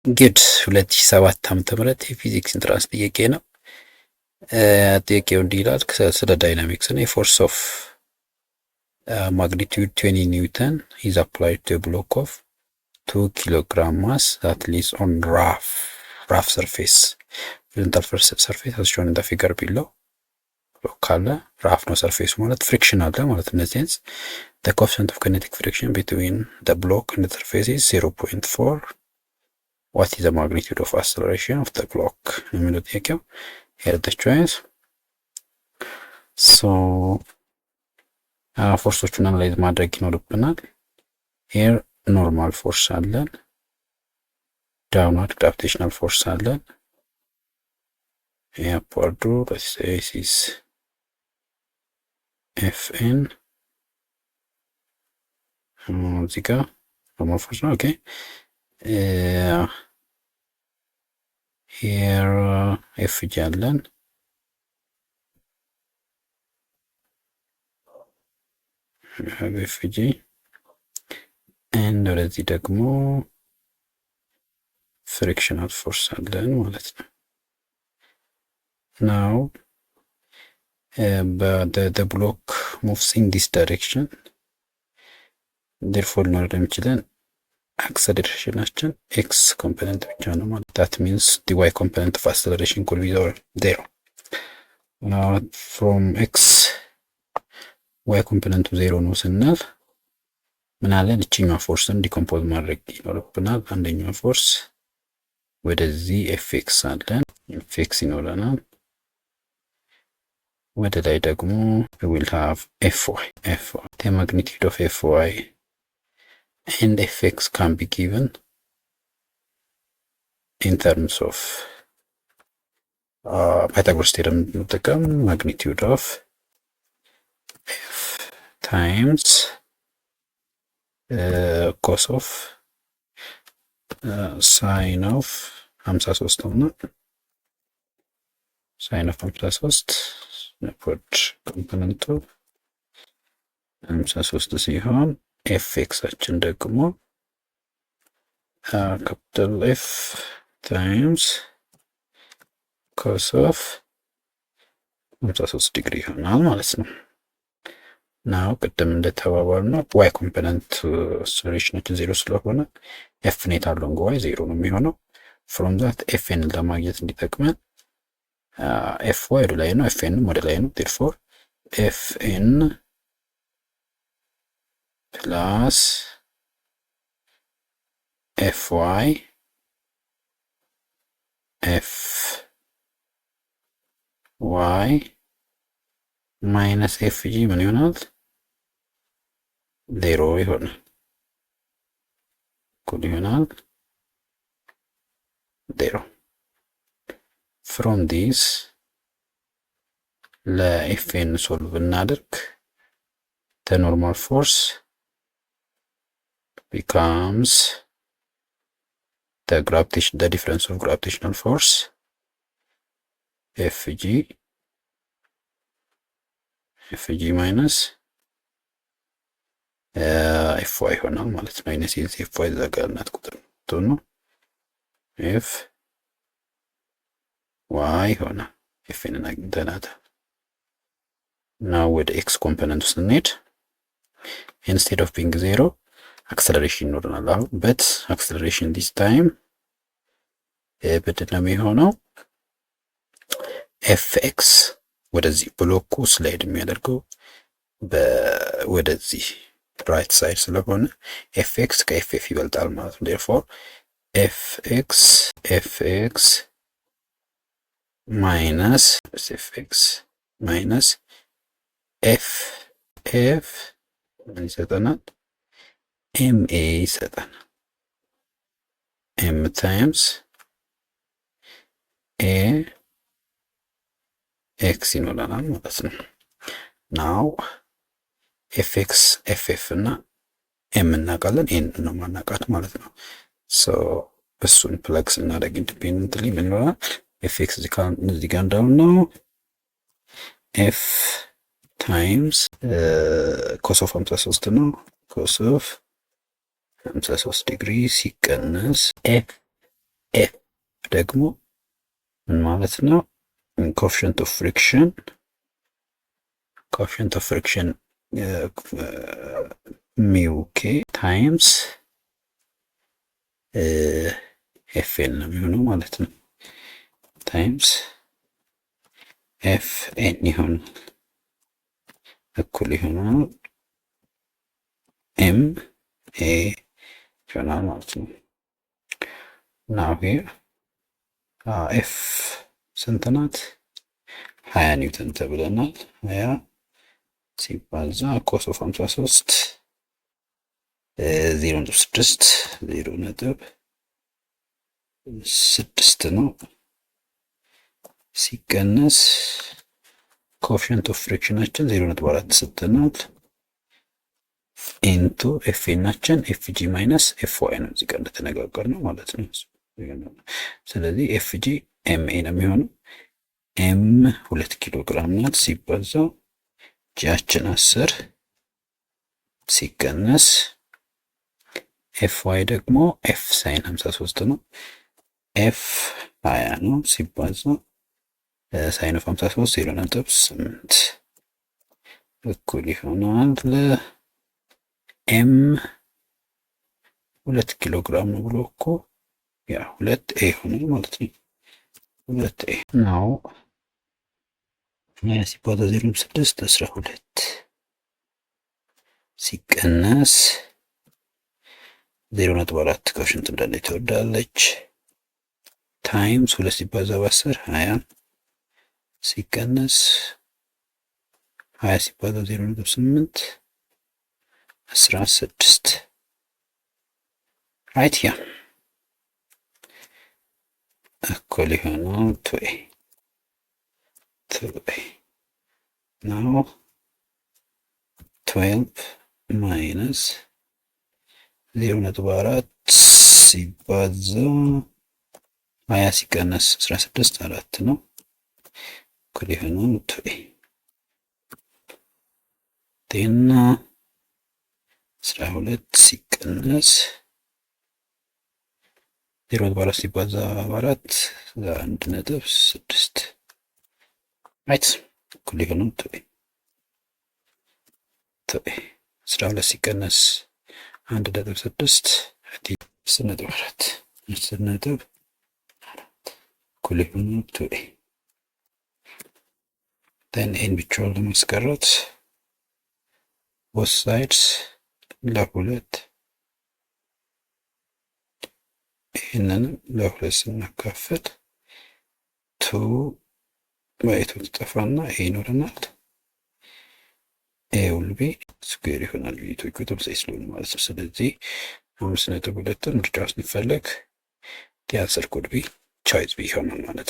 Good. 2007 ዓ.ም. የፊዚክስ entrance ጥያቄ ነው። ጥያቄው እንዲህ ይላል፣ ስለ dynamics ነው። A force of magnitude 20 newton is applied to block of 2 kilogram mass that lies on rough surface, horizontal surface, as shown in the figure below. Block ካለ rough ነው surface ኡ ማለት friction አለ ማለት ነው። Sense, the coefficient of kinetic friction between the block and the surface is 0.4. What is the magnitude of acceleration of the block? የሚለው ጥያቄው። Here the choice. So force ኦቹን analyze ማድረግ ይኖርብናል። Here normal force አለን፣ downward gravitational force አለን። Upward ኡ is FN። እዚህ ጋር normal force ነው። Okay, here FG አለን። FG and ወደዚህ ደግሞ frictional force አለን ማለት ነው። Now the block moves in this direction. Therefore ሊኖረን የሚችለን acceleration ኣችን x component ብቻ ነው ማለት። That means the y component of acceleration could be zero. From x y component ኡ ዜሮ ነው ስንል ምን አለን? እችኛዋ force ን decompose ማድረግ ይኖርብናል። አንደኛዋ force ወደዚህ Fx አለን፣ Fx ይኖረናል። ወደ ላይ ደግሞ will have Fy. Fy, the magnitude of Fy and Fx can be given in terms of Pythagoras theorem እንጠቀም። Magnitude of F times cos of sine of 53 ነው። Sine of 53 upward component ኡ 53 ሲሆን Fx ኣችን ደግሞ capital F times cos of 53 ዲግሪ ይሆናል ማለት ነው። Now ቅድም እንደተባባልነው y component acceleration ኣችን ዜሮ ስለሆነ F net along y zero ነው የሚሆነው። From that FN ለማግኘት እንዲጠቅመን Fy ወደ ላይ ነው፣ FN ም ወደ ላይ ነው። Therefore FN plus Fy Fy minus FG ምን ይሆናል? ዜሮ ይሆናል። እኩል ይሆናል zero። From this ለ FN solve ብናደርግ the normal force becomes the difference of gravitational force FG, FG minus Fy ይሆናል ማለት ነው። In sense Fy እዛ ጋር ያልናት ቁጥር ነው። Fy ይሆናል። FN ን አግኝተናታል። እና ወደ x component ኡ ስንሄድ instead of being zero acceleration ይኖረናል። አሁን but acceleration this time ምንድን ነው የሚሆነው? Fx ወደዚህ block ኡ slide የሚያደርገው ወደዚህ right side ስለሆነ Fx ከ FF ይበልጣል ማለት ነው። Therefore Fx minus Fx minus FF ምን ይሰጠናል? ma ይሰጠናል። m times a x ይኖረናል ማለት ነው። Now Fx, FF እና m እናውቃለን፣ a ን ነው ማናውቃት ማለት ነው። So እሱን plug ስናደርግ independently ምን ይኖራል? Fx እዚህ ጋር እንዳልነው F times cos of 53 ነው። Cos of 53 ዲግሪ ሲቀነስ F ደግሞ ምን ማለት ነው? Coefficient of friction mu k times FN ነው የሚሆነው ማለት ነው። Times FN ይሆናል፣ እኩል ይሆናል m a ይሆናል ማለት ነው። Now here F ስንት ናት? 20 ኒውተን ተብለናል። 20 ሲባዛ cos of 53 0.6፣ 0.6 ነው፣ ሲቀነስ coefficient of friction ኣችን 0.4 ሰጥተናል። Into FN ኣችን FG minus FY ነው፣ እዚህ ጋር እንደተነጋገርነው ማለት ነው። ስለዚህ FG ma ነው የሚሆነው። m 2 ኪሎ ግራም ናት፣ ሲባዛ g ያችን 10፣ ሲቀነስ FY ደግሞ F sine 53 ነው። F 20 ነው፣ ሲባዛ sine of 53 0.8፣ እኩል ይሆናል m 2 ኪሎ ግራም ነው ብሎ እኮ፣ ያ ሁለት a ይሆናል ማለት ነው። ሁለት a ነው። 20 ሲባዛ 0.6 12፣ ሲቀነስ 0.4 coefficient እንዳለ ትወርዳለች፣ times ሁለት ሲባዛ በ10 20፣ ሲቀነስ 20 ሲባዛ 0.8 16፣ right? Yeah፣ እኩል ይሆናል two a፣ two a። Now 12 minus 0.4 ሲባዛ 20 ሲቀነስ 16 አራት ነው፣ እኩል ይሆናል two a። ጤና 12 ሲቀነስ 0.4 ሲባዛ በአራት 1.6፣ right? እኩል ይሆናል two a፣ two a። 12 ሲቀነስ 1.6 10.4፣ 10.4 እኩል ይሆናል two a። Then a ን ብቻዋን ለማስቀረት both sides ለሁለት፣ ይህንንም ለሁለት ስናካፍል two by two ትጠፋና a ይኖረናል። A will be square ይሆናል፣ unit ኦቹ ተመሳሳይ ስለሆኑ ማለት ነው። ስለዚህ 5.2ን ምርጫ ውስጥ ስንፈልግ the answer could be choice B ይሆናል ማለት ነው።